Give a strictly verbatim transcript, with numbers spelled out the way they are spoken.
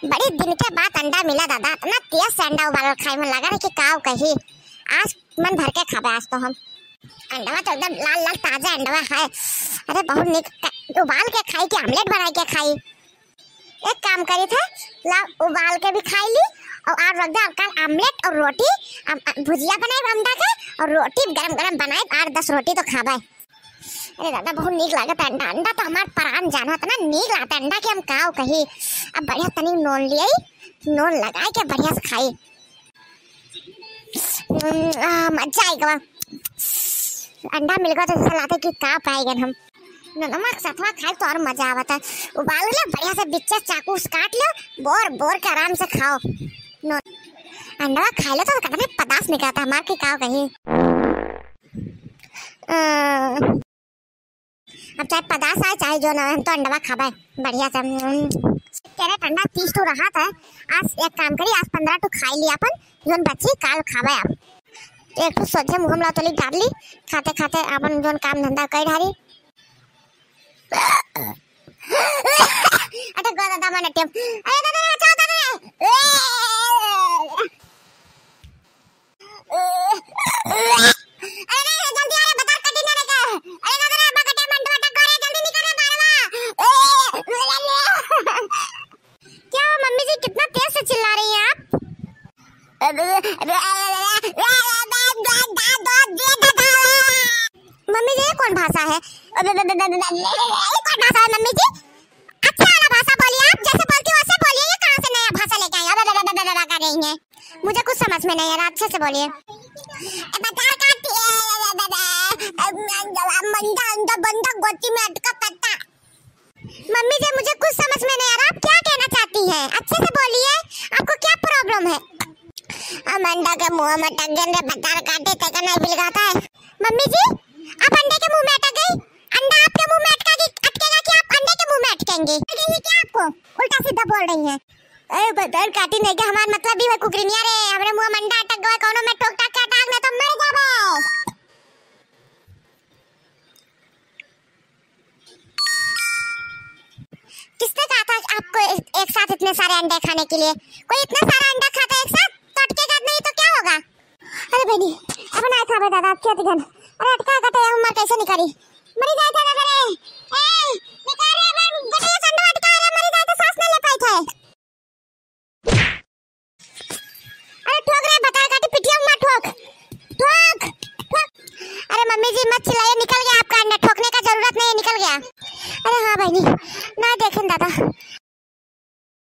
बड़ी दिन के बाद अंडा मिला दादा, इतना तेज से अंडा उबाल खाई, मन लगा रहे कि काव कही। आज मन भर के खाबे आज तो हम। अंडवा तो एकदम लाल लाल ताजा अंडवा है। अरे बहुत निक, उबाल के खाई कि आमलेट बनाई के खाई? एक काम करी थे, ला उबाल के भी खाई ली और आज रख दे कल आमलेट और रोटी, अम, अ, भुजिया बनाए अंडा के और रोटी गरम गरम बनाए, आठ दस रोटी तो खाबे। अरे दादा बहुत नीक लागत अंडा, अंडा तो हमार प्राण जानो, इतना नीक लागत अंडा कि हम काव कही। अब बढ़िया तनी नून लिए, नून लगाए के बढ़िया से खाई। हम्म, आ, मजा आएगा। अंडा मिल गया तो ऐसा लाते कि का पाएगा हम। नमक सतवा खाए तो और मजा आवता है। उबाल ले बढ़िया से बिच्चे चाकू से काट लो, बोर बोर के आराम से खाओ। नो, अंडवा खा लो तो कितने पदार्थ निकलता है, हमार के काव कही। अ, अब चाहे पदार्थ आए चाहे जो ना आए, हम तो अंडवा खाबे बढ़िया से। हम्म। तेरे ठंडा तीस ठो रहा था, आज एक काम करी, आज पन्द्रह ठो खाई ली अपन, जोन बची काल खाबे आप। एक ठो सोझे मुँह में तोली डाल ली, खाते खाते अपन जोन काम धंधा कई ढारी। अरे गो दादा, मन अटियम। अरे दादा, बचाओ दादा रे। अरे रे, जल्दी आ रे, बता कटी ना रे के। अरे दादा रे, अब्बा कटे मन दुआ टक रे, जल्दी निकल रे बाहरवा। क्या हुआ मम्मी जी, कितना तेज से चिल्ला रही हैं आप? मम्मी जी, ये कौन भाषा है? ये कौन भाषा है मम्मी जी? अच्छा वाला भाषा बोलिए आप, जैसे बोलती हो वैसे बोलिए, ये कहाँ से नया भाषा लेके आई हैं? कर रही हैं, मुझे कुछ समझ में नहीं आ रहा, अच्छे से बोलिए। बंदा, बंदा गोटी में अटका पत्ता। मम्मी जी, मुझे कुछ समझ में नहीं आ रहा, आप क्या कहना चाहती हैं? अच्छे से बोलिए, आपको क्या problem है? हम अंडा के मुंह में अटक गए रे, बता काटे ते का नहीं बिलगाता है। मम्मी जी, आप अंडे के मुंह में अटक गई, अंडा आपके मुंह में अटका कि, अटकेगा कि आप अंडे के मुंह में अटकेंगी? अटक गई है क्या आपको? उल्टा सीधा बोल रही हैं। ए, बदर काटी नहीं के हमार मतलब भी है कुकरिनिया रे, हमरे मुंह में अंडा अटक गवा, कौनो में टोक टाक के अटक ना तो मर जाबे। किसने कहा था आपको एक, एक साथ इतने सारे अंडे खाने के लिए? कोई इतना सारा अंडा खाता है एक साथ तो अटकेगा नहीं तो क्या होगा? अरे बहनी, अब ना खाबे दादा, अब खेत गन। अरे अटका कटे, हम मर कैसे निकारी? मरी जाए था दादा रे। ए, निकाल रे, अब गटे संडो अटका रे, मरी जाए तो सांस नहीं ले पाई थे।